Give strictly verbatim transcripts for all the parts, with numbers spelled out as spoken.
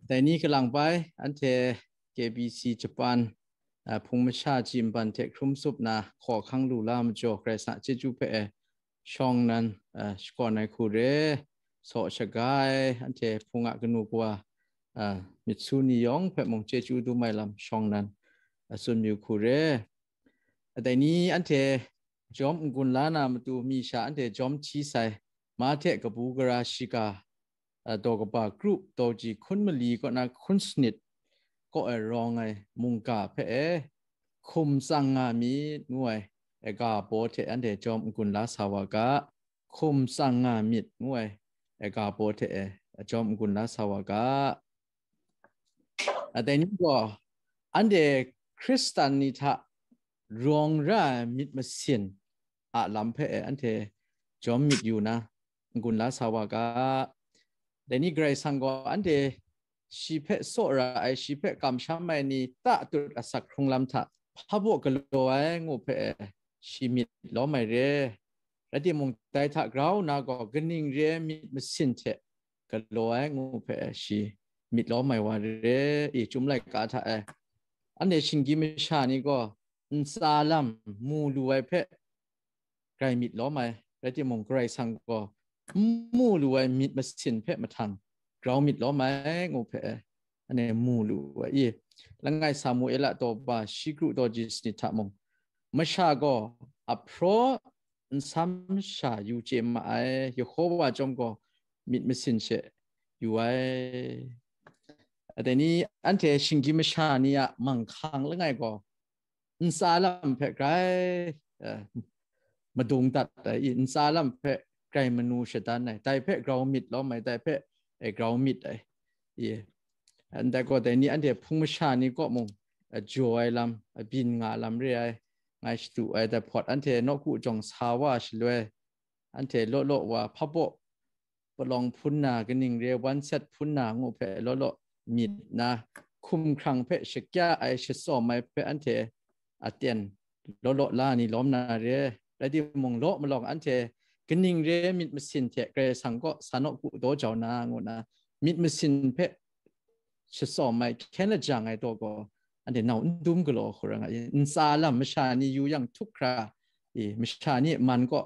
Dai ni kalang bai, anhte K B C Japan, ah, hpung masha ji nban hte hkrum tsup na hkawhkang lu la majaw, Karai Kasang chyeju hpe e shawng nan, ah, shakawn ai hku re, saw shaga ai, anhte hpung a kanu kawa, ah, myit su ni yawng hpe mung chyeju dum ai lam shawng nan, ah, tsun mayu hku re. Dai ni anhte jawm n-gun la na matu mi sha anhte jawm hti sai, Mahte kabu gara shiga, ah, daw kaba kru daw ji hkun mali kaw na hkun sanit kaw e rawng ai mungga hpe e, hkum tsang nga myit ngu ai, e, ga baw hte anhte jawm n-gun la sa wa ga, hkum tsang nga myit ngu ai, e, ga baw hte e, jawm n-gun la sa wa ga. A, dai ni gaw, anhte Hkristan ni hta rawng ra ai myit masin a lam hpe e anhte jawm myit yu na, n-gun la sa wa ga. Dai ni Karai Kasang gaw anhte shi hpe saw ra ai, shi hpe kamsham ai ni tatut asak hkrung lam hta hpabaw galaw ai ngu hpe e shi myit lawm ai re. Rai timung, dai hta grau na gaw kaning re ai myit masin hte galaw ai ngu hpe shi myit lawm ai wa re i, Chyum laika hta e. Anhte shinggyim masha ni gaw ntsa lam mu lu ai hpe grai myit lawm ai, rai timung, Karai Kasang gaw n mu lu ai myit masin hpe mahtang grau myit lawm ai ngu hpe, anhte mu lu ai i. Langai Samuela daw ba shi kru daw ji sanit hta mung, masha gaw ahpraw nsam sha yu chye ma ai, Yehova chyawm gaw myit masin she yu ai. Dai ni anhte shinggyim masha ni a manghkang langai gaw ntsa lam hpe grai, eh, madung dat ai i, ntsa lam hpe grai manu shadan ai, dai hpe grau myit lawm ai, dai hpe, eh, grau myit ai i. Ndai gaw dai ni anhte hpung masha ni kaw mung, eh, jaw ai lam, eh, byin nga lam re ai, ngai shadu ai. Dai hpawt anhte nawku jawng sa wa shaloi, anhte law law wa hpabaw palawng hpun na, kaning re wan set hpun na ngu hpe law law myit na, hkumhkrang hpe shakya ai, shatsawm ai hpe anhte aten law law la ni lawm na re. Rai timung, law malawng anhte kaning re myit masin hte Karai Kasang kaw sa nawku daw jau na ngu na, myit masin hpe shatsawm ai, hkyen lajang ai daw gaw, anhte nau n dum galaw hku ra nga i. Ntsa lam masha ni yu yang htuk hkra i, masha ni man kaw,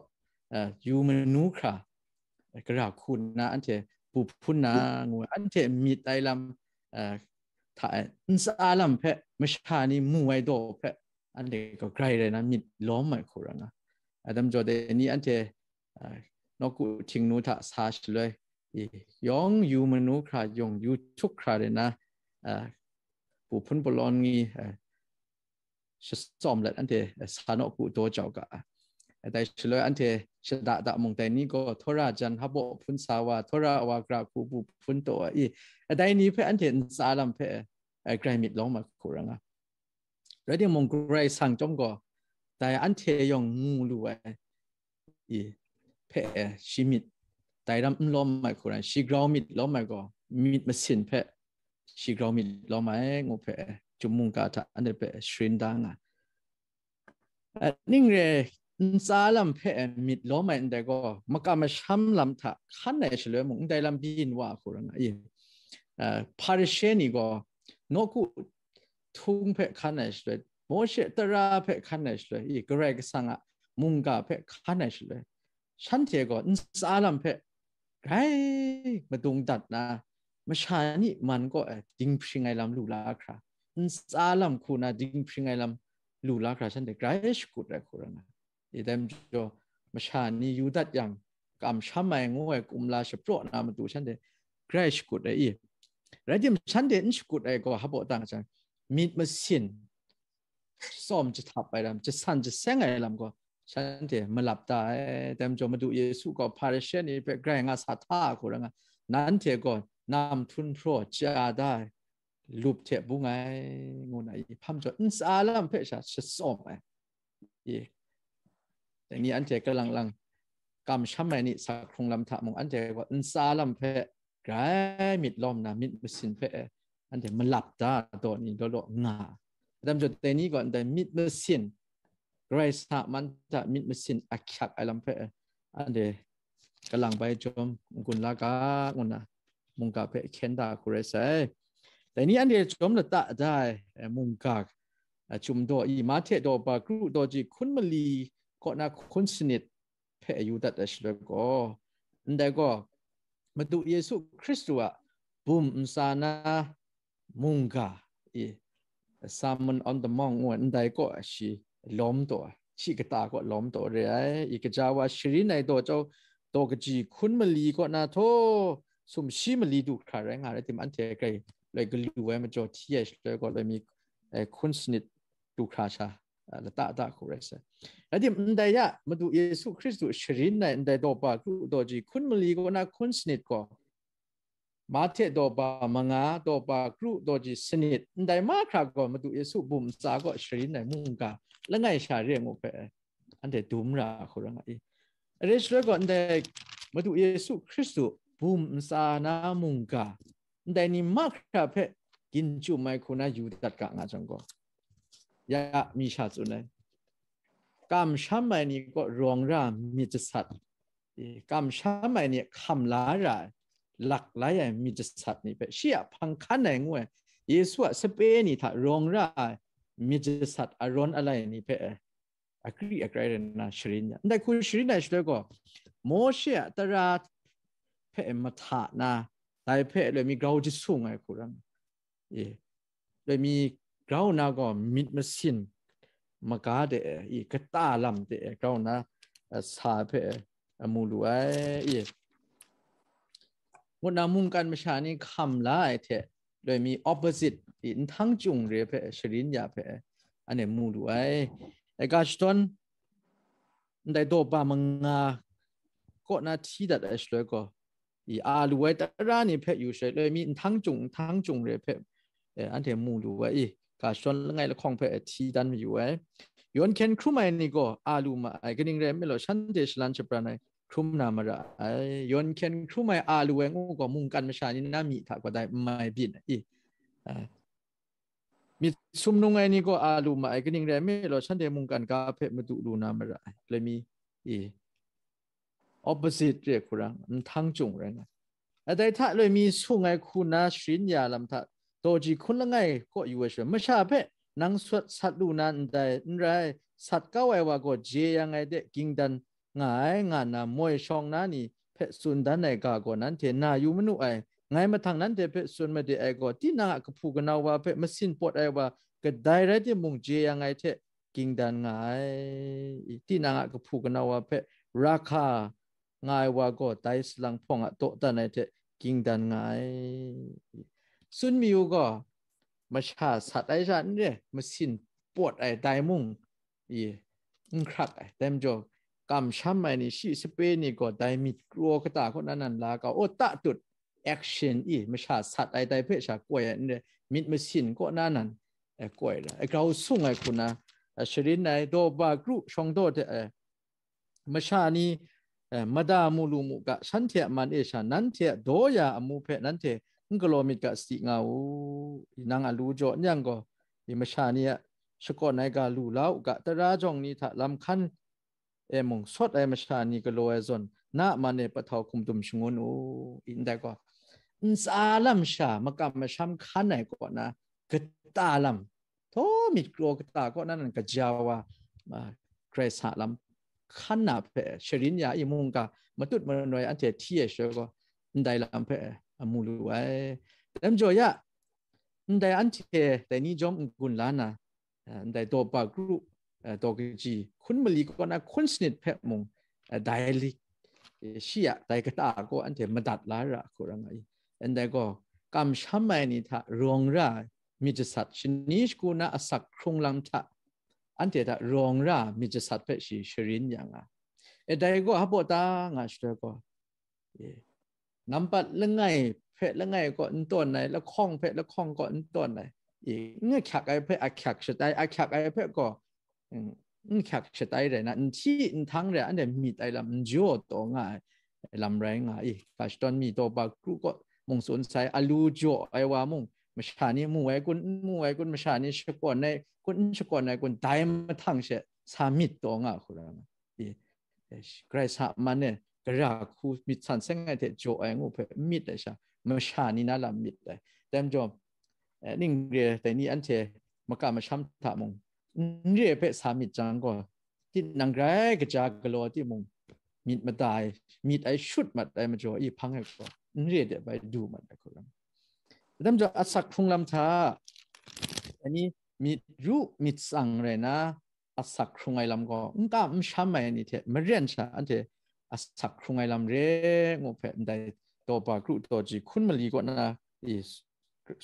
eh, yu manu hkra, eh, gara hku nna anhte bu hpun na ngu ai, anhte myit ai lam, eh, hta e, ntsa lam hpe masha ni mu ai daw hpe anhte gaw grai rai na myit lawm ai hku ra nga. Adam jaw dai ni anhte, ah, nawku htingnu hta sa shaloi, i, yawng yu manu hkra, yawng yu htuk hkra rai na, ah, bu hpun palawng ni, ah, shatsawm let anhte, ah, sa nawku daw jau ga. Dai shaloi anhte shada da mung dai ni gaw, Tora jan hpabaw hpun sa wa, Tora wa gara hku bu hpun taw ai i, dai ni hpe anhte ntsa lam hpe, ah, grai myit lawm ai hku ra nga. Rai timung, Karai Kasang chyawm gaw, dai anhte yawng mu lu ai i, hpe e shi myit, dai ram n lawm ai hku rai, shi grau myit lawm ai gaw, myit masin hpe shi grau myit lawm ai ngu hpe, Chyum mungga hta anhte hpe sharin da nga. Eh, ning re, ntsa lam hpe myit lawm ai ndai gaw, makam masham lam hta hkan ai shaloi mung, ndai lam byin wa hku ra nga i. Eh, Hparishe ni gaw nawku htung hpe hkan ai shaloi, Mawshe tara hpe hkan ai shaloi, i, Karai Kasang a mungga hpe hkan ai shaloi, shanhte gaw ntsa lam hpe grai madung dat na, masha ni man kaw e dinghpring ai lam lu la hkra, ntsa lam hku na dinghpring ai lam lu la hkra, shanhte grai shakut ai hku ra nga. I, dai majaw, masha ni yu dat yang, kamsham ai ngu ai kumla shapraw na matu shanhte grai shakut ai i. Rai tim, shanhte n shakut ai gaw hpabaw tang jang, myit masin, tsawm jahtap ai lam, jasan jaseng ai lam gaw shanhte malap da ai. Dai majaw, Madu Yesu gaw Hparishe ni hpe grai nga sa hta hku ra nga, nanhte gaw nam htunhpraw chya da ai, lup hte bung ai, ngu na i, hpa majaw ntsa lam hpe sha shatsawm ai. I, dai ni anhte kalang lang kamsham ai ni sa hkrung lam hta mung, anhte gaw ntsa lam hpe grai myit lawm na, myit masin hpe anhte malap da daw ni law law nga. Adam jaw dai ni gaw ndai myit masin, Karai sa man hta myit masin ahkyak ai lam hpe anhte kalang bai jawm n-gun la ga, ngu na mungga hpe hkyen da hku rai sai. Dai ni anhte chyawm lata da ai mungga, a, chyum daw i, Mahte daw ba kru daw ji hkun mali kaw na hkun sanit hpe yu dat ai shaloi gaw, ndai gaw Madu Yesu Hkristu a bum ntsa na mungga i, Sermon on the Mount ngu ai ndai kaw shi lawm taw ai, shi kata kaw lawm taw re ai. I kaja wa sharin ai daw jau, daw kaji hkun mali kaw na htaw, sumshi mali du hkra rai nga rai tim, anhte grai loi galu ai majaw hti ai shaloi gaw, loi mi, eh, hkun sanit du hkra sha, ah, lata da hku rai sai. Rai tim, ndai ya Madu Yesu Hkristu sharin ai ndai daw ba kru daw ji hkun mali kaw na hkun sanit gaw, Mahte daw ba manga, daw ba kru daw ji sanit, ndai mahkra gaw Madu Yesu bum ntsa kaw sharin ai mungga langai sha re ngu hpe, anhte dum ra hku ra nga i. Are shaloi gaw, ndai Madu Yesu Hkristu bum ntsa na mungga, ndai ni mahkra hpe ginchum ai hku na yu dat ga nga jang gaw, ya mi sha tsun ai. Kamsham ai ni kaw rawng ra myit jasat, e, kamsham ai ni hkam la ra ai, lak lai ai myit jasat ni hpe, shi a hpang hkan ai ngu ai, Yesu a sape ni hta rawng ra ai myit jasat arawn alai ni hpe, e, akri akrai rai nna sharin ya. Ndai hku sharin ai shaloi gaw, Mawshe a tara hpe mahta na, dai hpe loi mi grau jasung ai hku ram, e, loi mi grau na gaw myit masin maga de e, i, kata lam de e, grau na, a, sa hpe, a, mu lu ai, i. Ngut na mungkan masha ni hkam la ai hte, loi mi opposite, i, nhtang chyung re hpe, sharin ya hpe, anhte mu lu ai. E, ga shadawn, ndai daw ba manga kaw na hti dat ai shaloi gaw, i, a lu ai tara ni hpe yu shaloi, loi mi nhtang chyung, nhtang chyung re hpe, e, anhte mu lu ai, i, ga shadawn langai lahkawng hpe hti dan mayu ai. Yawn hkyen hkrum ai ni gaw a lu ma ai, kaning rai nme law, shanhte shalan shapran ai hkrum na mara ai. Yawn hkyen hkrum ai a lu ai ngu gaw, mungkan masha ni na myi hta gaw dai n mai byin ai, i, a, myit sumnung ai ni gaw a lu ma ai, kaning rai nme law, shanhte mungkan ga hpe madu lu na mara ai. Loi mi, i, opposite re hku ra, nhtang chyung rai nga. A, dai hta loi mi sung ai hku na sharin ya lam hta, daw ji hkun langai kaw yu ai shaloi, masha hpe nang sat, sat lu na ndai, n rai, sat kau ai wa gaw jeyang ai de ging dan nga ai, nga nna moi shawng na ni hpe tsun dan ai ga gaw nanhte na yu manu ai. Ngai mahtang nanhte hpe tsun made ai gaw, tinang a kahpu kanau wa hpe masin pawt ai wa kadai rai timung, jeyang ai hte ging dan nga ai. Tinang a kahpu kanau wa hpe ra hka nga ai wa gaw, dai salang hpawng a dawdan ai hte ging dan nga ai. Tsun mayu gaw, masha sat ai sha n re, masin pawt ai, dai mung, i, n hkrak ai. Dai majaw, kamsham ai ni, shi sape ni gaw dai myit kraw kata kaw na nan la kau, aw, ta tut, action, i, masha sat ai dai hpe sha koi ai n re, myit masin kaw na nan, e, koi ra ai, grau sung ai hku na, e, sharin ai, daw ba kru shawng daw de ai, masha ni, e, mada mu lu mu ga, shanhte a man e sha, nanhte a daw ya amu hpe nanhte n galaw myit ga sadi nga u. Nang a lu jaw n yang gaw, i, masha ni a shakawn ai ga lu la u ga, tara jawng ni hta lam hkan e mung sawt ai masha ni galaw ai zawn, na a man e pahtau hkum dum shangun u. I, ndai gaw, ntsa lam sha makam masham hkan ai kaw na, kata lam, htaw myit kraw kata kaw na nan kaja wa, a, Krais a lam hkan na hpe sharin ya i, mungga matut manoi anhte hti ai shaloi gaw, ndai lam hpe amu lu ai. Dai majaw ya, ndai anhte dai ni jawm n-gun la na, a, ndai daw ba kru, a, daw kaji hkun mali kaw na hkun sanit hpe mung, a, dai li, e, shi a dai kata kaw anhte madat la ra hku ra nga i. Ndai gaw, kamsham ai ni hta rawng ra ai myit jasat, shani shagu na asak hkrung lam hta anhte hta rawng ra myit jasat hpe shi sharin ya nga. E, dai gaw hpa ta nga shaloi gaw, e, nampat langai hpe langai kaw n tawn ai, lahkawng hpe lahkawng kaw n tawn ai, e, n ahkyak ai hpe ahkyak shatai, ahkyak ai hpe gaw, mm, n ahkyak shatai rai na, n hti n htang rai, anhte myit ai lam n jaw taw nga ai lam rai nga i. Ga shadawn mi daw ba kru kaw mung tsun sai, a lu jaw ai wa mung, masha ni mu ai kun, n mu ai kun, masha ni shakawn ai kun, n shakawn ai kun, dai mahtang she sa myit taw nga hku ra nga i. Karai sa man e, gara hku myit san seng ai hte jaw ai ngu hpe n myit ai sha, masha ni na lam myit ai. Dai majaw, eh, ning re dai ni anhte makam masham hta mung, n re hpe sa myit jang gaw, tinang grai kaja galaw timung, myit mada ai, myit ai shut mat ai majaw, i hpang ai gaw, n re de bai du mat ai hku ram. Dai majaw, asak hkrung lam hta, ani myit ru myit tsang rai na, asak hkrung ai lam gaw, n kam n sham ai ni hte maren sha anhte asak hkrung ai lam re ngu hpe, ndai daw ba kru daw ji hkun mali kaw na i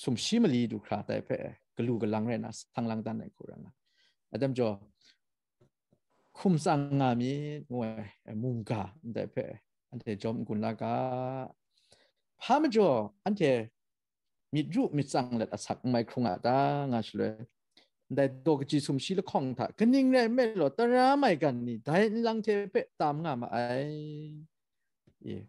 sumshi mali du hkra tai hpe galu galang rai na sang lang dan ai hku rai nga. Atam jaw, hkum tsang nga myit ngu ai mungga ndai hpe anhte jawm n-gun la ga. Hpa majaw anhte myit ru myit tsang let asak n mai hkrung a ta nga shaloi, ndai daw kaji sumshi lahkawng hta kaning rai nme law, tara maigan ni dai nlang hte hpe tam nga ma ai. E,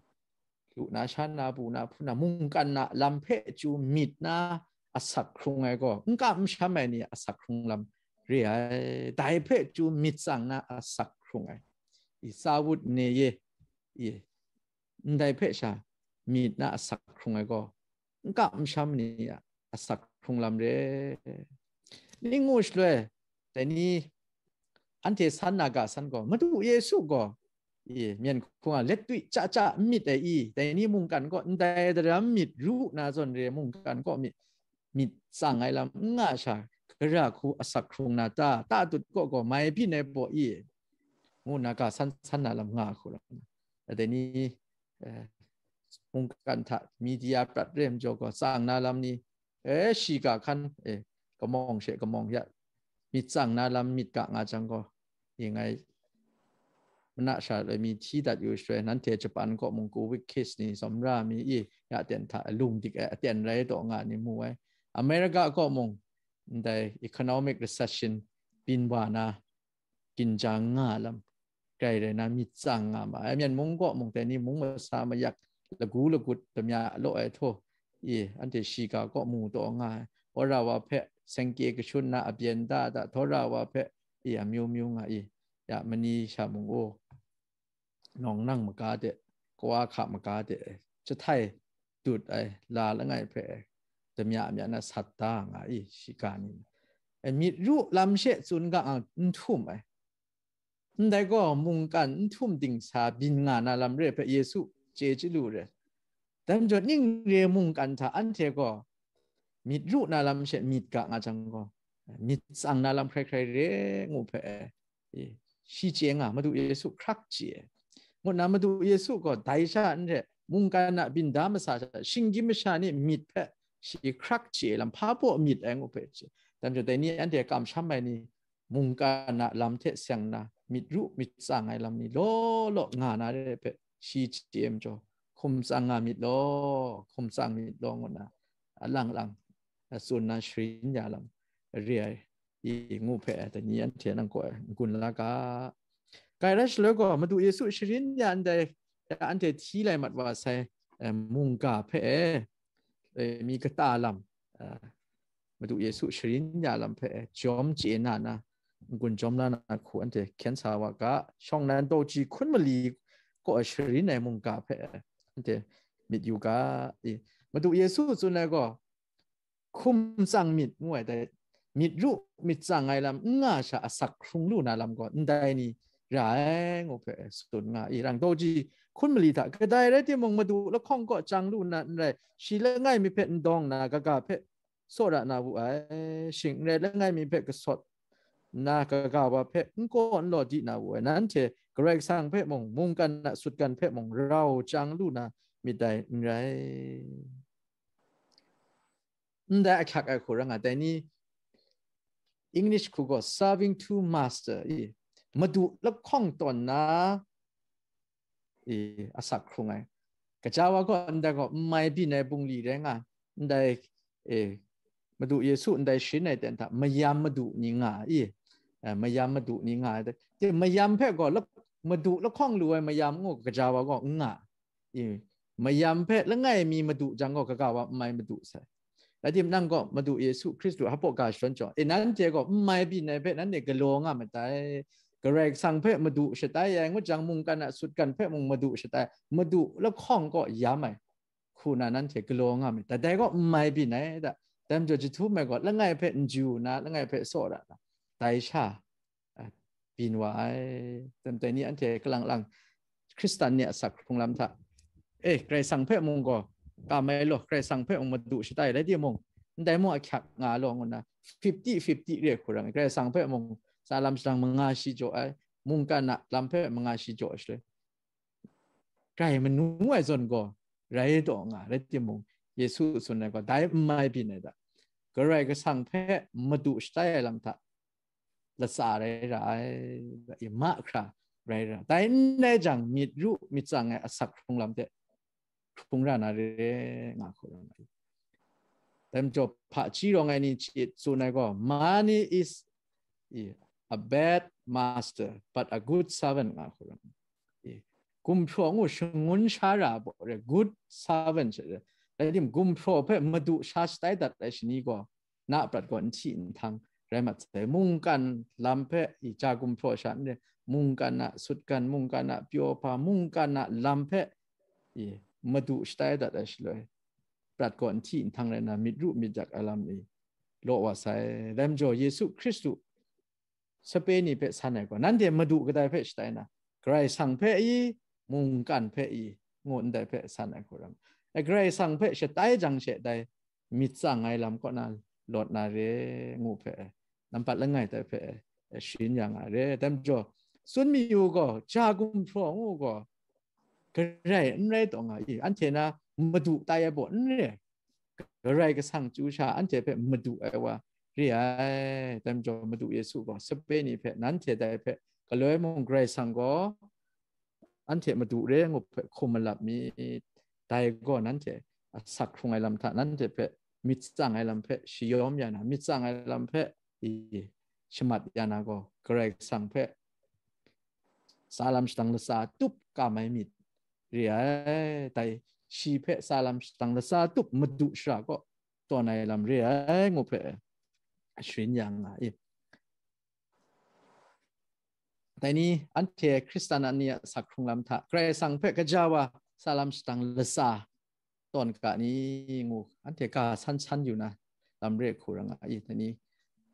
lu na, sha na, bu na, hpu na, mungkan na lam hpe chyu myit na asak hkrung ai gaw, n kam n sham ai ni a asak hkrung lam re ai. Dai hpe chyu myit tsang na asak hkrung ai. I, tsa wut ne ye, i, ndai hpe sha myit na asak hkrung ai gaw, n kam n sham ni a asak hkrung lam re. Ning ngu shaloi, dai ni anhte san na ga san gaw, Madu Yesu gaw, i, myen hkung a let tui chya chya n myit ai i, dai ni mungkan kaw ndai daram myit ru na zawn re, mungkan kaw myit, myit tsang ai lam n nga sha, gara hku asak hkrung na ta, ta tut kaw gaw mai byin ai baw i, ngu na ga san san na lam nga hku lam. Dai ni, eh, mungkan hta media prat re majaw gaw, tsang na lam ni, eh, shiga hkan, eh, kamawng she kamawng ya, myit tsang na lam myit ga nga jang gaw, i ngai mana sha loi mi hti dat yu shaloi, nanhte Japan kaw mung covid case ni tsawm ra mi i, ya ten hta lung dik ai aten rai taw nga ni mu ai. America kaw mung ndai economic recession byin wa na, ginjang nga lam, grai rai na myit tsang nga ma ai. Myen mung kaw mung dai ni mung masa mayak, lagu lagut damya law ai htaw, i, anhte shiga kaw mu taw nga ai. Wora wa hpe sengke kashun na abyen da da, htawra wa hpe, i, amyu myu nga i, ya mani sha mung u, nawng nang maga de, kawa hka maga de, jahtai dut ai, la langai hpe damya mya na sat da nga i, shiga ni. E, myit ru lam she tsun ga ang n htum ai. Ndai gaw mungkan n htum dingsa byin nga na lam re hpe Yesu chye chyalu re. Dai majaw ning re mungkan hta anhte gaw myit ru na lam she myit ga nga jang gaw, myit tsang na lam hkrai hkrai re ngu hpe, e, shi chye nga, Madu Yesu hkrak chye ngu nna, Madu Yesu gaw dai sha n re, mungkan a byin da masa sha, shinggyim masha ni myit hpe shi hkrak chye lam, hpa baw myit ai ngu hpe chye. Dai majaw dai ni anhte kamsham ai ni, mungkan a lam hte seng nna myit ru myit tsang ai lam ni law law nga na re hpe shi chye majaw, hkum tsang nga myit law, hkum tsang myit law ngu nna, alang lang a tsun na sharin ya lam re ai, i ngu hpe ai, dai ni anhte nang kaw ai n-gun la ga. Grai rai shaloi gaw, Madu Yesu sharin ya ndai, anhte hti lai mat wa sai, eh, mungga hpe, eh, mi kata lam, eh, Madu Yesu sharin ya lam hpe, eh, jawm chye na na, n-gun jawm la na hku anhte hkyen sa wa ga. Shawng nnan daw ji hkun mali kaw sharin ai mungga hpe, eh, anhte myit yu ga. I, Madu Yesu tsun ai gaw, hkum tsang myit ngu ai dai, myit ru myit tsang ai lam n nga sha asak hkrung lu na lam gaw ndai ni ra ai ngu hpe tsun nga i, rang daw ji hkun mali hta, kadai rai timung, Madu lahkawng kaw chyang lu na n rai, shi langai mi hpe n dawng na, kaga hpe tsawra na wu ai, shing n rai langai mi hpe kasawt nna, kaga wa hpe n kaw n law di na wu ai, nanhte Karai Kasang hpe mung, mungkan a sutgan hpe mung rau chyang lu na myit dai n rai. Ndai ahkyak ai hku rai nga, dai ni English hku gaw serving two master i, Madu lahkawng tawn na, i, asak hkrung ai. Kaja wa gaw ndai gaw n mai byin ai bungli rai nga, ndai, e, Madu Yesu ndai sharin ai ten hta mayam madu ni nga i, e, mayam madu ni nga ai. Te mayam hpe gaw lak-, Madu lahkawng lu ai mayam ngu kaja wa gaw n nga. I, mayam hpe langai mi madu jang gaw, kaga wa n mai madu sai. Rai tim, nang gaw Madu Yesu Hkristu hpaw ga shadawn chyawm, e, nanhte gaw n mai byin ai hpe nanhte galaw nga madai. Karai Kasang hpe madu shatai ai ngut jang, mungkan a sutgan hpe mung madu shatai, madu lahkawng kaw yam ai hku na nanhte galaw nga myit. Dai gaw n mai byin ai da, Dai majaw jahtum ai gaw langai hpe n ju na, langai hpe saw ra na, dai sha byin wa ai. Dai ni anhte kalang lang Hkristan ni a asak hkrung lam hta, eh, Karai Kasang hpe mung gaw kam ai law, Karai Kasang hpe mung madu shatai, rai timung, ndai mung ahkyak nga law, ngu nna fifty fifty re hku rang, Karai Kasang hpe mung tsa lam shadang manga shi jaw ai, mungkan a lam hpe manga shi jaw ai shaloi, grai manu ai zawn gaw rai taw nga, rai timung, Yesu tsun ai gaw dai n mai byin ai hta, Karai Kasang hpe madu shatai ai lam hta latsa rai ra ai, mahkra rai ra. Dai n rai jang, myit ru myit tsang ai asak hkrung lam hte hkrung ra na re, nga hku rang ai. Dai majaw hpaji rawng ai ni chyit tsun ai gaw, money is a bad master but a good servant, nga hku rang ai. Gumhpraw ngu shangun sha ra baw re, good servant she re. Rai tim, gumhpraw hpe madu sha shatai dat ai shani gaw, na prat gaw n hti n htang rai mat sai. Mungkan lam hpe i ja gumhpraw sha n re, mungkan a sutgan, mungkan a pyaw hpa, mungkan a lam hpe i madu shatai dat ai shaloi, prat gaw n hti n htang rai nna, myit ru myit yak ai lam i law wa sai. Dai majaw Yesu Hkristu sape ni hpe san ai gaw, nanhte madu kadai hpe shatai na, Karai Kasang hpe i, mungkan hpe i, ngu ndai hpe san ai hku rang. Ai Karai Kasang hpe shatai jang she dai myit tsang ai lam kaw na lawt na re, ngu hpe, nampat langai tai hpe, eh, sharin ya nga re. Dai majaw, tsun mayu gaw, ja gumhpraw ngu gaw, garai n rai taw nga i, anhte na madu tai ai baw n re. Karai Kasang chyu sha anhte hpe madu ai wa re ai. Dai majaw, Madu Yesu gaw sape ni hpe, nanhte dai hpe galoi mung Karai Kasang gaw anhte madu re ngu hpe hkum malap myit. Dai gaw nanhte asak hkrung ai lam hta, nanhte hpe myit tsang ai lam hpe shayawm ya na, myit tsang ai lam hpe i shamat ya na gaw, Karai Kasang hpe tsa lam shadang latsa tup kam ai myit re ai. Dai shi hpe tsa lam shadang latsa tup madu shara kaw tawn ai lam re ai, ngu hpe sharin ya nga i. Dai ni anhte Hkristan ni a asak hkrung lam hta, Karai Kasang hpe gaja wa tsa lam shadang latsa tawn ga ni, ngu anhte ga san san yu na lam re hku ra nga i. Dai ni,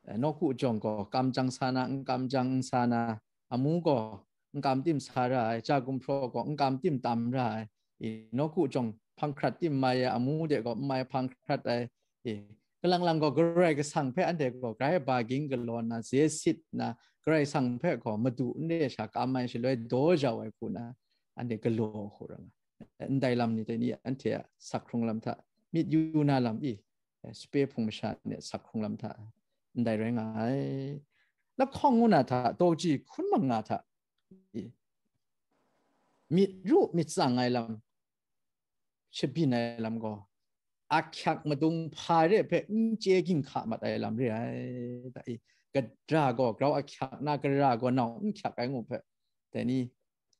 eh, nawku jawng gaw kam jang sa na, n kam jang n sa na, amu gaw n kam tim sa ra ai, ja gumhpraw gaw n kam tim tam ra ai, i, nawku jawng hpang hkrat tim mai ai, amu de gaw n mai hpang hkrat ai, i, kalang lang gaw Karai Kasang hpe anhte gaw grai ba ging galaw nna, ze sit nna, Karai Kasang hpe gaw madu n re sha kam ai shaloi daw jau ai hku na, anhte galaw hku ra nga. Ndai lam ni dai ni anhte a asak hkrung lam hta myit yu na lam i, eh, sape hpung masha ni a asak hkrung lam hta ndai rai nga ai. Lahkawng ngu na hta, daw kaji hkun manga hta i, myit ru myit tsang ai lam, shabyin ai lam gaw, ahkyak madung hpa re hpe n chye ginhka mat ai lam re ai. Da i, gadra gaw grau ahkyak na, gara gaw nau n hkyak ai ngu hpe, dai ni,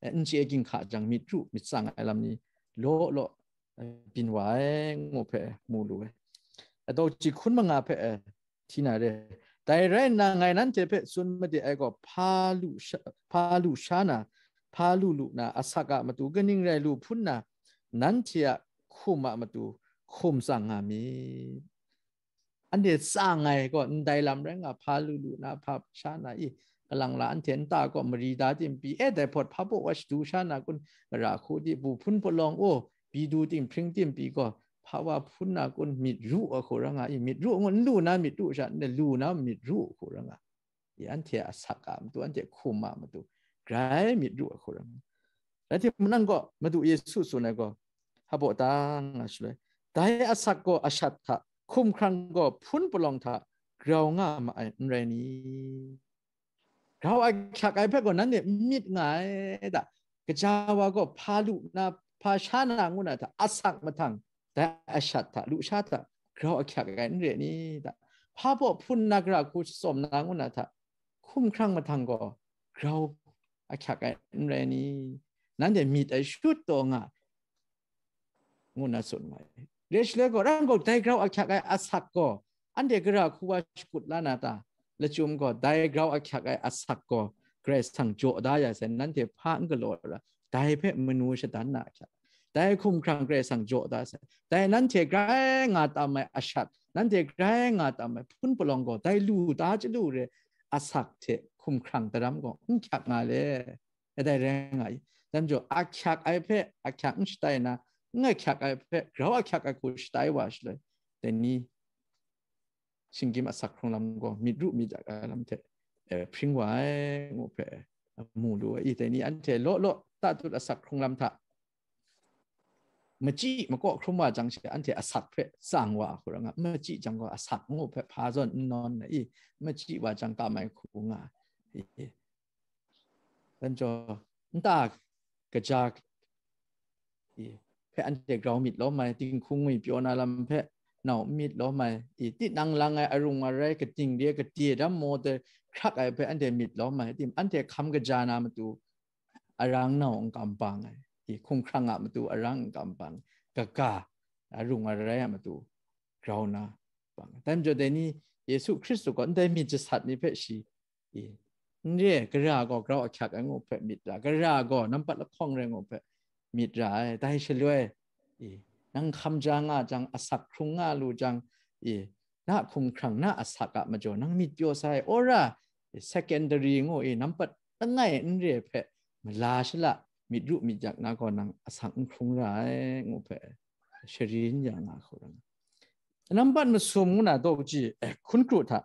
eh, n chye ginhka jang, myit ru myit tsang ai lam ni law law, eh, byin wa ai ngu hpe mu lu ai. Daw kaji hkun manga hpe, eh, hti na re. Dai rai nna, ngai nanhte hpe tsun made ai gaw, hpa lu sha, hpa lu sha na, hpa lu lu na, asak a matu kaning rai lu hpun na, nanhte a hkum a matu hkum tsang nga myit. Anhte tsang ai gaw ndai lam rai nga, hpa lu lu na, hpa sha na i, kalang la anhte nta gaw mari da tim pyi, e, dai hpawt hpa baw wa shadu sha na kun, mara hku di, bu hpun palawng, o, bi du ting hpring tim pyi gaw, hpa wa hpun na kun, myit ru ai hku ra nga i, myit ru ngu n lu na myit ru sha, n lu na myit ru ai hku ra nga i, anhte a asak a matu, anhte hkum a matu, grai myit ru ai hku ra nga. Rai timung, nang gaw Madu Yesu tsun ai gaw, hpa baw ta nga shaloi, dai asak gaw ashat hta, hkumhkrang gaw hpun palawng hta grau nga ma ai, n rai ni? Grau ahkyak ai hpe gaw nanhte n myit nga ai da. Kaja wa gaw hpa lu na, hpa sha na ngu na hta, asak mahtang, dai ashat hta, lusha hta, grau ahkyak ai n re ni da? Hpa baw hpun na, gara hku shatsawm na ngu na hta, hkumhkrang mahtang gaw grau ahkyak ai n rai ni? Nanhte myit ai shut taw nga, ngu na tsun nga ai. Re shaloi gaw, rang gaw, dai grau ahkyak ai asak gaw, anhte gara hku wa shakut la na ta? Lachyum gaw, dai grau ahkyak ai asak gaw Karai Kasang jaw da ya sai, nanhte hpa n galaw ra, dai hpe manu shadan na ahkyak. Dai hkumhkrang Karai Kasang jaw da sai. Dai nanhte grai nga tam ai ashat, nanhte grai nga tam ai hpun palawng gaw, dai lu ta chyalu re asak hte hkumhkrang daram gaw n hkyak nga le. E dai rai nga i. Dan jaw, ahkyak ai hpe ahkyak n shatai na, n ahkyak ai hpe grau ahkyak ai hku shatai wa shaloi, dai ni shinggyim asak hkrung lam gaw myit ru myit yak ai lam hte, eh, hpring wa ai ngu hpe, eh, mu lu ai. I, dai ni anhte law law tatut asak hkrung lam hta machyi makaw hkrum wa jang she, anhte asak hpe tsang wa hku ra nga, machyi jang gaw asak ngu hpe hpa zawn n nawn ai. I, machyi wa jang kam ai hku nga ai. Dan jaw, nta kaja hpe anhte grau myit lawm ai, dinghku ngwi pyaw na lam hpe nau n myit lawm ai, i, tinang lang ai arung arai, kating re, kade dam maw de hkrak ai hpe anhte myit lawm ai, tim, anhte hkam kaja na matu arang nau n kam bang ai, i, hkumhkrang a matu arang n kam bang, kaga arung arai a matu grau na bang. Dai majaw dai ni Yesu Hkristu gaw ndai myit jasat ni hpe shi, i, n re, gara gaw grau ahkyak ai ngu hpe myit ra, gara gaw nampat lahkawng rai ngu hpe myit ra ai. Dai shaloi, i, nang hkam ja nga jang, asak hkrung nga lu jang, i, na hkumhkrang, na asak a majaw nang myit pyaw sai, ora, i, secondary ngu, i, nampat langai n re hpe mala shala myit ru myit yak na gaw nang asak n hkrung ra ai ngu hpe sharin ya nga hku rai. Nampat masum ngu na daw kaji, eh, hkun kru hta,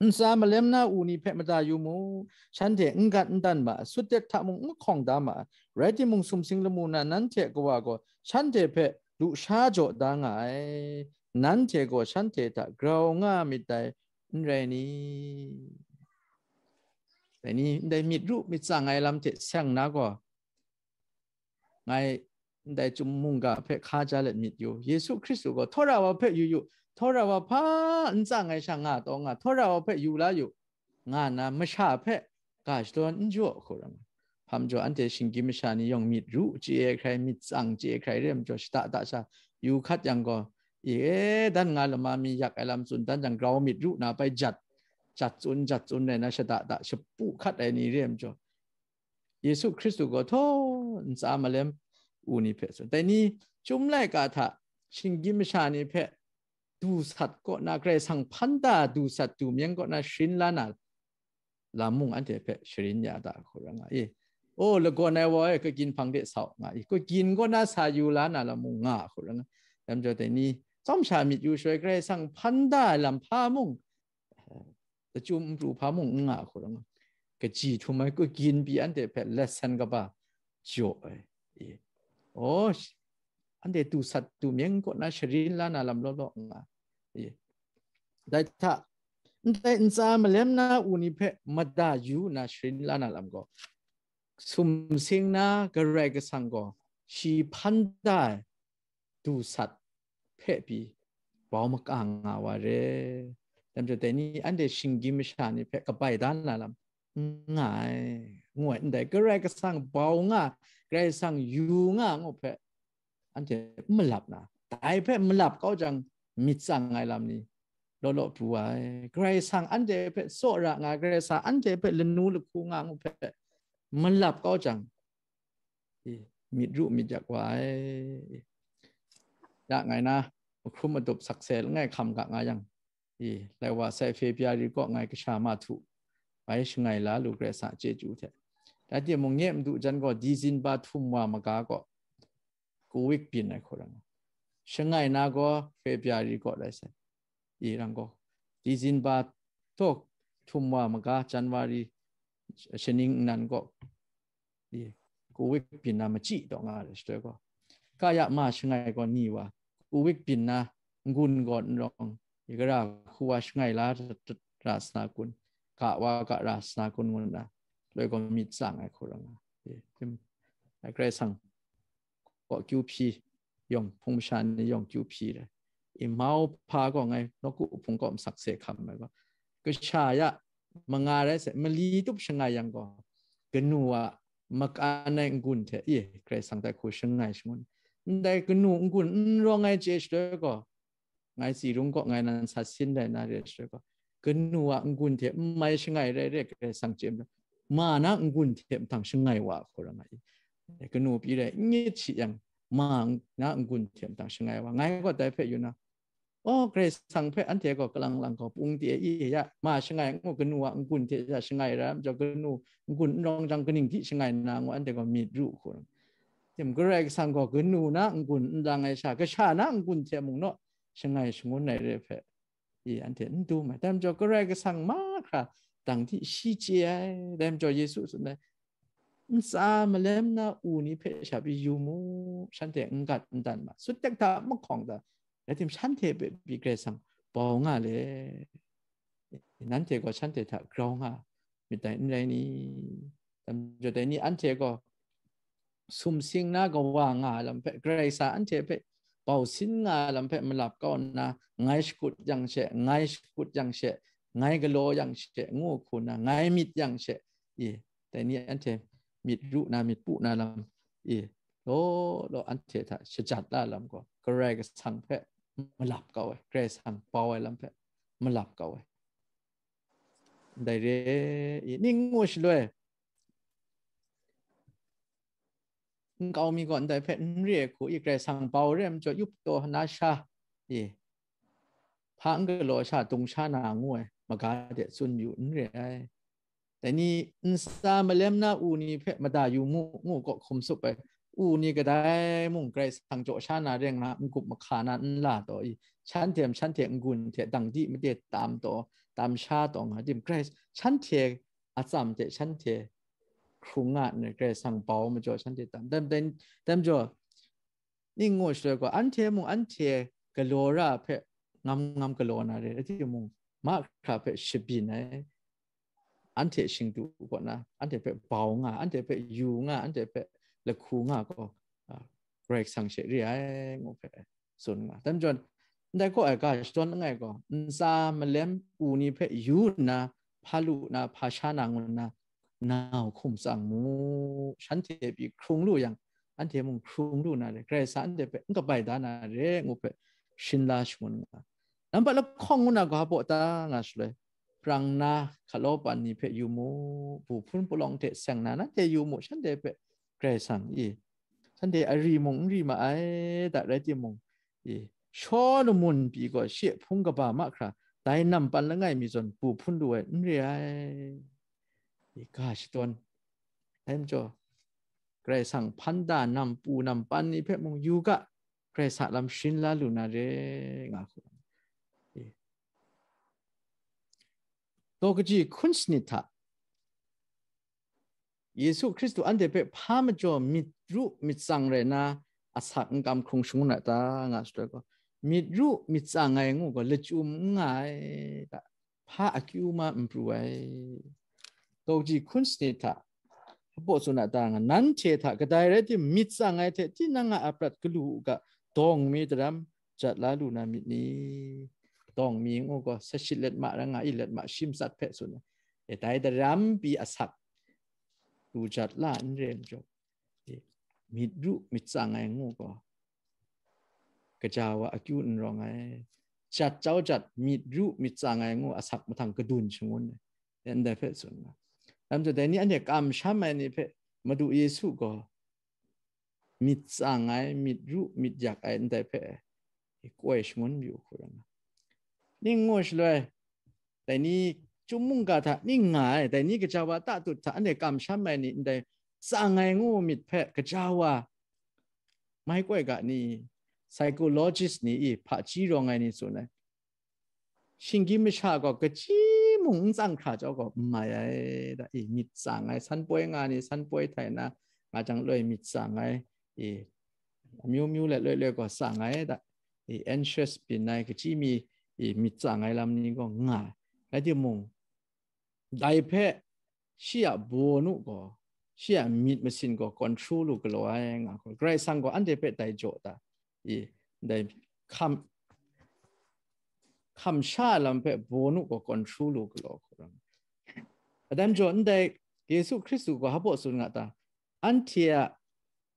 ntsa malem na u ni hpe mada yu mu, shanhte n gat n dan ma ai, sutdet hta mung n mahkawng da ma ai, rai timung, sumsing lamu na nanhte a Kawa gaw shanhte hpe lusha jaw da nga ai, nanhte gaw shanhte hta grau nga myit dai, n rai ni? Dai ni, ndai myit ru myit tsang ai lam hte seng na gaw, ngai ndai chyum mungga hpe hkaja let myit yu. Yesu Hkristu gaw, "Htawra wa hpe yu yu, htawra wa hpa n tsang ai sha nga taw nga, htawra wa hpe yu la yu," nga nna masha hpe ga shadawn n jaw hku rai nga. Hpa majaw, anhte shinggyim masha ni yawng myit ru chye ai hkrai, myit tsang chye ai hkrai re ai majaw, shada da sha yu hkat yang gaw, i, e, dan nga lama mi yak ai lam tsun dan jang, grau myit ru na bai jat, jat tsun, jat tsun rai na, shada da shapu hkat ai ni re ai majaw, Yesu Hkristu gaw htaw ntsa malem u ni hpe tsun. Dai ni chyum laika hta shinggyim masha ni hpe du sat kaw na, Karai Kasang hpan da du sat du myeng kaw na sharin la na lam mung anhte hpe sharin ya da hku rai nga i. O, lagawn ai wa e, kagyinhpang de sa u nga i, kagyinhpang kaw na sa yu la na lam mung nga hku rai nga. Dai majaw dai ni tsawm sha myit yu shaloi, Karai Kasang hpan da ai lam hpa mung, eh, lachyum n pru hpa mung n nga hku rai nga. Kaji htum ai kagyinhpang anhte hpe lesson kaba jaw ai. I. O, sh-, anhte du sat du myeng kaw na sharin la na lam law law nga. I. Dai hta, ndai ntsa malem na u ni hpe mada yu nna sharin la na lam gaw, sumsing na Karai Kasang gaw shi hpan da ai du sat hpe pyi bau maka nga wa re. Dai majaw dai ni anhte shinggyim masha ni hpe kabai da na lam n nga ai, ngu ai, ndai Karai Kasang bau nga, Karai Kasang yu nga ngu hpe anhte n malap na, dai hpe malap kau jang myit tsang ai lam ni law law pru ai. Karai Kasang anhte hpe tsawra nga ai, Karai Kasang anhte hpe lanu lahku nga ngu hpe malap kau jang, i, myit ru myit yak wa ai. Ya ngai na, mahkrum madup sakse langai hkam ga nga yang, i, lai wa sai February kaw ngai kasha ma htu bai shangai la lu Karai Kasang chyeju hte. Rai timung, nye madu jan gaw December htum wa maga kaw, ku wik byin ai hku rai nga. Shangai na gaw February kaw rai sai. I, rang gaw, December taw htum wa maga, January shaning nnan gaw, i, ku wik byin na machyi taw nga ai shaloi gaw, kaya ma shangai gaw ni wa, ku wik byin na n-gun gaw n rawng, i, gara hku wa shangai la ra sa na kun, ga wa ga ra sa na kun ngu nna, loi gaw myit tsang ai hku rai nga. I, tim, ai Karai Kasang kaw kyu hpyi yawng, hpung masha ni yawng kyu hpyi re. I, mau hpa gaw ngai nawku hpung kaw masakse hkam ai gaw, kasha ya manga rai sai, mali tup shangai yang gaw, kanu a makan ai n-gun hte, i, Karai Kasang dai hku shangai shangun. Ndai kanu n-gun n rawng ai chye shaloi gaw, ngai tsi rung kaw ngai nan sat sin rai na re ai shaloi gaw, kanu a n-gun hte n mai shangai rai re, Karai Kasang chye ma, ma na n-gun hte mahtang shangai wa hku rai nga i. Kanu pyi rai n ngit shi yang, ma na n-gun hte mung shangai wa, ngai gaw dai hpe yu na, oh, Karai Kasang hpe anhte gaw kalang lang gaw pung de i ya, ma shangai ngu, kanu a n-gun hte sha shangai rai majaw, kanu n-gun n rawng jang, kaning di shangai na ngu, anhte gaw myit ru hku. Tim, Karai Kasang gaw kanu na n-gun n lang ai sha, kasha na n-gun hte mung naw shangai shangun ai re hpe, i, anhte n dum ai. Dai majaw, Karai Kasang mahkra dang di shi chye ai. Dai majaw, Yesu tsun ai, ntsa malem na u ni hpe sha pyi yu mu, shanhte n gat n dan ma, sut tek hta mahkawng ta, rai tim, shanhte hpe pyi Karai Kasang bau nga le, nanhte gaw shanhte hta grau nga myit dai, n rai ni? Dai majaw, dai ni anhte gaw sumsing na kawa nga ai lam hpe, Karai Kasang anhte hpe bau sin nga ai lam hpe malap kau nna, ngai shakut yang she, ngai shakut yang she, ngai galaw yang she, ngu hku nna, ngai myit yang she, i, dai ni anhte myit ru na, myit pu na lam, i, law law anhte hta shajat la lam gaw, Karai Kasang hpe malap kau ai, Karai Kasang bau ai lam hpe malap kau ai. Ndai re i, ning ngu shaloi, nkau mi gaw ndai hpe n re ai hku i, Karai Kasang bau re ai majaw, yup taw na sha, i, hpa n galaw sha, dung sha na ngu ai maga de tsun yu n re ai. Dai ni, ntsa malem na u ni hpe mada yu mu, ngu gaw hkum sup ai. U ni kadai mung Karai Kasang jaw sha na reng na, n-gup mahka na n la taw i, shanhte, shanhte n-gun hte dang di made tam taw, tam sha taw nga dim, Karai, shanhte a tsam hte shanhte hkrung nga nna, Karai Kasang bau majaw shanhte tam. Dai, dai, dai majaw, ning ngu shaloi gaw, anhte mung anhte galaw ra hpe ngam ngam galaw na re, rai timung, mahkra hpe shabyin ai, anhte shingdu kaw na, anhte hpe bau nga, anhte hpe yu nga, anhte hpe lahku nga gaw, a, Karai Kasang she re ai, ngu hpe tsun nga. Dai majaw, ndai kaw ai ga shadawn langai gaw, ntsa malem u ni hpe yu nna, hpa lu na, hpa sha na ngu nna, nau hkum tsang mu, shanhte pyi hkrung lu yang, anhte mung hkrung lu na re, Karai Kasang anhte hpe n kabai da na re, ngu hpe shin la shangun nga. Nambat lahkawng ngu na ga baw ta nga shaloi, prang na hkalawpan ni hpe yu mu, bu hpun palawng hte seng na nanhte yu mu, shanhte hpe Karai Kasang i, shanhte ari mung n ri ma ai, da rai timung, i, Shawlumon pyi gaw shi hpung kaba mahkra dai nampan langai mi zawn bu hpun lu ai n re ai. I, ga shadawn. Dai majaw, Karai Kasang hpan da nampu nampan ni hpe mung yu ga, Karai Kasang lam sharin la lu na re, nga hku. I, daw kaji hkun sanit hta, Yesu Hkristu anhte hpe hpa majaw myit ru myit tsang rai na, asak n kam hkrung shangun a ta, nga shaloi gaw, myit ru myit tsang ai ngu gaw lachyum n nga ai ta, hpa akyu ma n pru ai. Daw kaji hkun sanit hta, hpaw tsun a ta nga, nanhte hta kadai rai tim, myit tsang ai hte tinang a aprat galu u ga, dawng mi daram jat la lu na myit ni? Dawng mi ngu gaw, sashit let ma rai nga i, let ma shi matsat hpe tsun ai. E, dai daram pyi asak lu jat la n re majaw, e, myit ru myit tsang ai ngu gaw, gaja wa akyu n rawng ai. Jat jau jat, myit ru myit tsang ai ngu asak mahtang kadun shangun ai. Ndai hpe tsun nga. Dai majaw, dai ni anhte kamsham ai ni hpe Madu Yesu gaw myit tsang ai, myit ru myit yak ai ndai hpe koi shangun yu hku rai nga. Ning ngu shaloi, dai ni chyum mungga hta ning nga ai, dai ni gaja wa tatut hta anhte kamsham ai ni ndai tsang ai ngu myit hpe gaja wa mai koi ga ni, psychologist ni i hpaji rawng ai ni tsun ai. Shinggyim masha gaw kaji mung n tsang hkra jau gaw n mai ai, da, i, myit tsang ai, san poi nga ni, san poi htai na, nga jang loi myit tsang ai, i, amyu myu let loi loi gaw tsang ai, da, i, anxious byin ai, kaji mi, i, myit tsang ai lam ni gaw nga ai. Rai timung, dai hpe shi a bawnu gaw, shi a myit masin gaw control lu galaw ai nga hku, Karai Kasang gaw anhte hpe dai jaw ta, i, dai hkam, hkam sha lam hpe bawnu gaw control lu galaw hku ram. Adai majaw, ndai Yesu Hkristu gaw hpa baw tsun nga ta, anhte a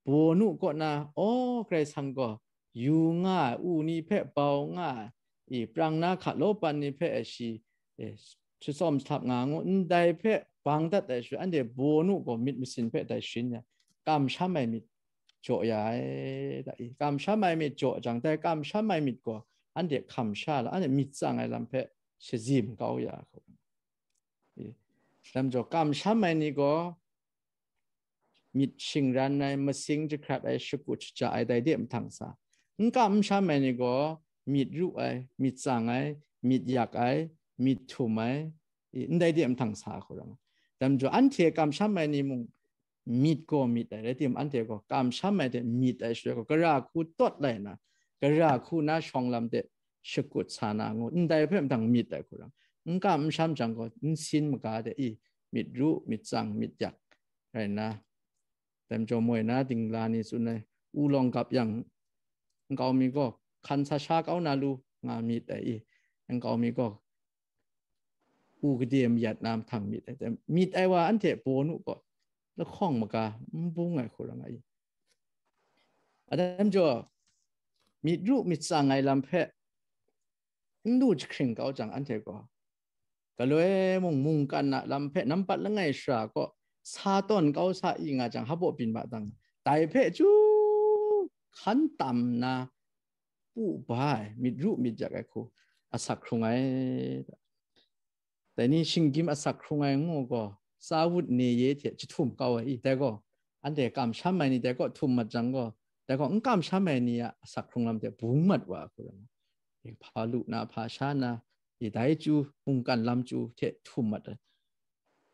bawnu kaw na, aw, Karai Kasang gaw yu nga ai, u ni hpe bau nga ai, i, prang na hka lawpan ni hpe shi, e, shatsawm shahtap nga ngu, ndai hpe bang dat ai shaloi, anhte bawnu gaw myit masin hpe dai sharin ya, kamsham ai myit jaw ya ai, da i, kamsham ai myit jaw jang, dai kamsham ai myit gaw anhte hkam sha la, anhte myit tsang ai lam hpe shazim kau ya hku. I, lam jaw, kamsham ai ni gaw myit shingran ai, masing jahkrat ai, shakut shaja ai, dai de mahtang sa. N kam n sham ai ni gaw myit ru ai, myit tsang ai, myit yak ai, myit htum ai, i, ndai de mahtang sa hku ram. Dai majaw, anhte kamsham ai ni mung myit gaw myit ai, rai timung, anhte gaw kamsham ai hte myit ai shaloi gaw, gara hku tawt lai na, gara hku na shawng lam de shakut sa na ngu, ndai hpe mahtang myit ai hku ram. N kam n sham jang gaw, nsin maga de i, myit ru, myit tsang, myit yak rai nna, dai majaw moi na dingla ni tsun ai, u lawng gap yang, nkau mi gaw hkan sa sha kau na lu nga myit ai i, nkau mi gaw u gade mayat na mahtang myit ai. Myit ai wa anhte baw nu gaw, lahkawng maga n bung ai hku ram ai i. Dai majaw, myit ru myit tsang ai lam hpe n lu jahkring kau jang, anhte gaw galoi mung mungkan a lam hpe nampat langai shara kaw sa tawn kau sa i nga jang, hpaw byin ma dang, dai hpe chyu hkan tam nna pu ba ai, myit ru myit yak ai hku asak hkrung ai. Dai ni shinggyim asak hkrung ai ngu gaw, tsa wut ne ye hte jahtum kau ai i, dai gaw, anhte kamsham ai ni dai kaw htum mat jang gaw, dai gaw n kamsham ai ni a asak hkrung lam hte bung mat wa hku rai. Hpa lu na, hpa sha na, i, dai chyu, mungkan lam chyu hte htum mat ai.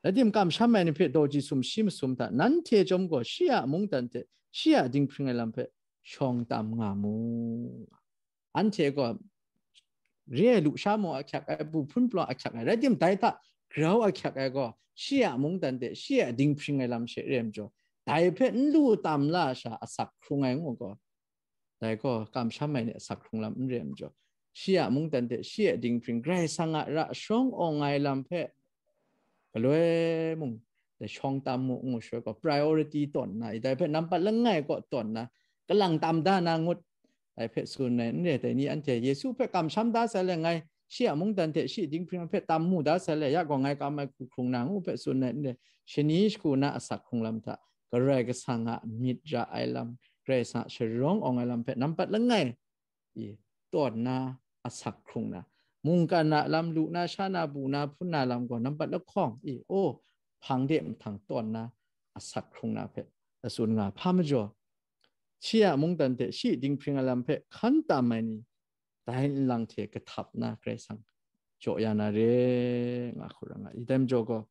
Rai timung, kamsham ai ni hpe daw ji sumshi masum hta, nanhte chyawm gaw shi a mungdan hte shi a dinghpring ai lam hpe shawng tam nga mu. Anhte gaw re ai lusha mung ahkyak ai, bu hpun palawng ahkyak ai, rai timung, dai hta grau ahkyak ai gaw shi a mungdan hte shi a dinghpring ai lam she re ai majaw, dai hpe n lu tam la sha asak hkrung ai ngu gaw, dai gaw kamsham ai ni asak hkrung lam n re ai majaw, shi a mungdan hte shi a dinghpring, Karai Kasang a ra shawng awng ai lam hpe galoi mung dai shawng tam mu ngu shaloi gaw, priority tawn na, i, dai hpe nampat langai kaw tawn na, kalang tam da na ngut, dai hpe tsun ai n re. Dai ni anhte Yesu hpe kamsham da sai le, ngai shi a mungdan hte shi dinghpring hpe tam mu da sai le, ya gaw ngai kam ai hku hkrung na ngu hpe tsun ai n re. Shani shagu na asak hkrung lam hta Karai Kasang a myit ra ai lam, Karai Kasang a sharawng awng ai lam hpe nampat langai i, tawn na, asak hkrung na, mungkan a lam, lu na, sha na, bu na, hpun na lam gaw nampat lahkawng i, o, hpang de mahtang tawn na, asak hkrung na hpe tsun nga. Hpa majaw, shi a mungdan hte shi dinghpring ai lam hpe hkan tam ai ni, dai nlang hte kahtap na Karai Kasang jaw ya na re, nga hku ra nga i. Dai majaw gaw,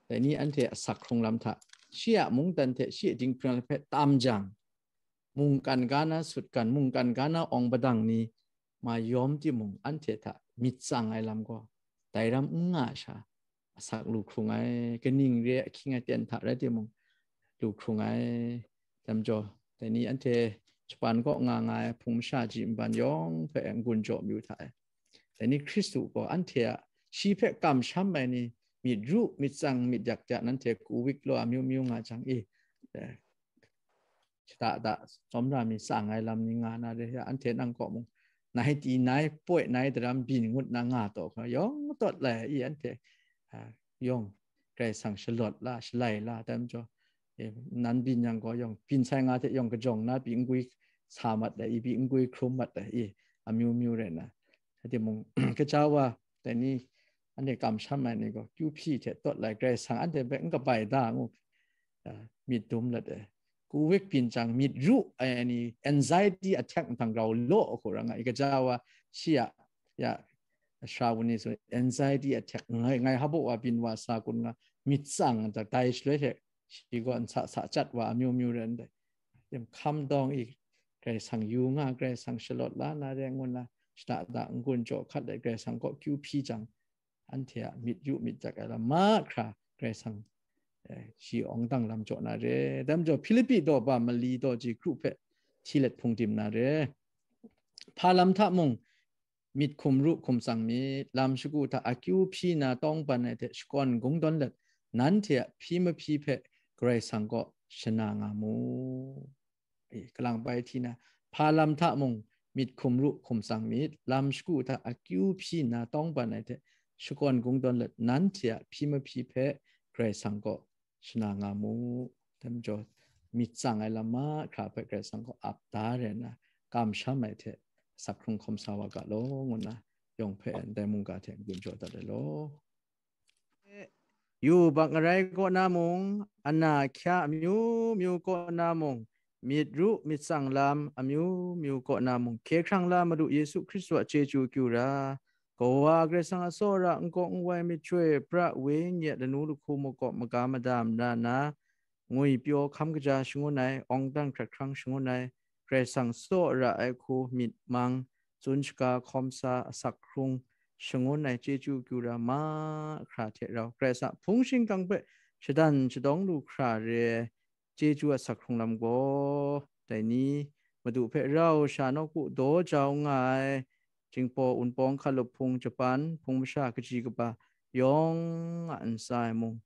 dai ni anhte asak hkrung lam hta, shi a mungdan hte shi a dinghpring ai lam hpe tam jang, mungkan ga na sutgan, mungkan ga na awng padang ni mayawm timung, anhte hta myit tsang ai lam gaw dai ram n nga sha, asak lu hkrung ai, kaning re ai ahkying aten hta rai timung, lu hkrung ai. Dai majaw, dai ni anhte Japan kaw nga nga ai hpung masha ji nban yawng hpe n-gun jaw mayu hta e. Dai ni Hkristu gaw anhte a, shi hpe kamsham ai ni, myit ru, myit tsang, myit yak hte nanhte ku wik law, amyu myu nga jang i, eh, shada da tsawmra mi tsang ai lam ni nga na re, ya anhte nang kaw mung, nai ti nai, poi nai, daram byin ngut na nga taw hkra, yawng tawt lai i, anhte, ah, yawng Karai Kasang shalawt la, shalai la, dai majaw, eh, nan byin yang gaw, yawng byin sai nga hte yawng kajawng na pyi n gwi sa mat ai, i pyi n gwi hkrum mat ai, i amyu myu rai na. Rai timung, kaja wa, dai ni, anhte kamsham ai ni gaw, kyu hpyi hte tawt lai, Karai Kasang anhte hpe n kabai da ngu, ah, myit dum let ai. Ku wik byin jang myit ru ai ni, anxiety attack mahtang rau law hku ra nga i, kaja wa, shi a, ya, sara wun ni tsun, anxiety attack, ngai, ngai hpaw wa byin wa sa kun nga, myit tsang, dai shaloi hte shi gaw nsa sa chyat wa amyu myu rai ndai. Hkam dawng i, Karai Kasang yu nga, Karai Kasang shalawt la na re ngu na, shada da n-gun jaw hkat let Karai Kasang kaw kyu hpyi jang, anhte a myit yu myit yak ai lam mahkra Karai Kasang, eh, shi awng dang lam jaw na re. Dai majaw, Hpilipi daw ba mali daw ji kru hpe hti let hpung dim na re. Hpa lam hta mung, myit hkum ru hkum tsang myit, lam shagu hta akyu hpyi na tawng ban ai hte shakawn kungdawn let, nanhte a hpyi mahpyi hpe Karai Kasang kaw shana nga mu. E, kalang bai hti na, hpa lam hta mung myit hkum ru hkum tsang myit, lam shagu hta akyu hpyi na tawng ban ai hte shakawn kungdawn let, nanhte a hpyi mahpyi hpe Karai Kasang kaw shana nga mu. Dai majaw, myit tsang ai lam mahkra hpe Karai Kasang gaw ap da rai nna, kamsham ai hte asak hkrung hkawm sa wa ga law, ngu nna yawng hpe ndai mungga hte n-gun jaw dat ai law. Yubak ngarai kaw na mung, ana hkya amyu myu kaw na mung, myit ru myit tsang lam amyu myu kaw na mung, hkye hkrang la Madu Yesu Hkristu a chyeju kyu ra, Kawa Karai Kasang a tsawra nkawk nwai myit shui pra wenyi a lanu lahku makawp maga mada mara na, ngwipyaw hkam kaja shangun ai, awng dan hkrat hkrang shangun ai, Karai Kasang tsawra ai hku myit mang, tsun shaga hkawm sa, asak hkrung shangun ai chyeju kyu ra mahkra hte rau, Karai Kasang hpung shingkang hpe shadan shadawng lu hkra re ai chyeju asak hkrung lam gaw, dai ni, Madu hpe rau sha nawku daw jau nga ai, Jingpaw Wunpawng Hkalup Hpung Japan hpung masha kaji kaba yawng a ntsa e mung,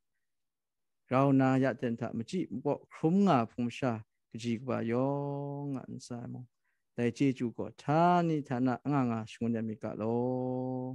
rau na ya ten hta machyi mapaw hkrum nga hpung masha kaji kaba yawng a ntsa e mung, dai chyeju gaw htani htana anga nga shangun ya mi ga law.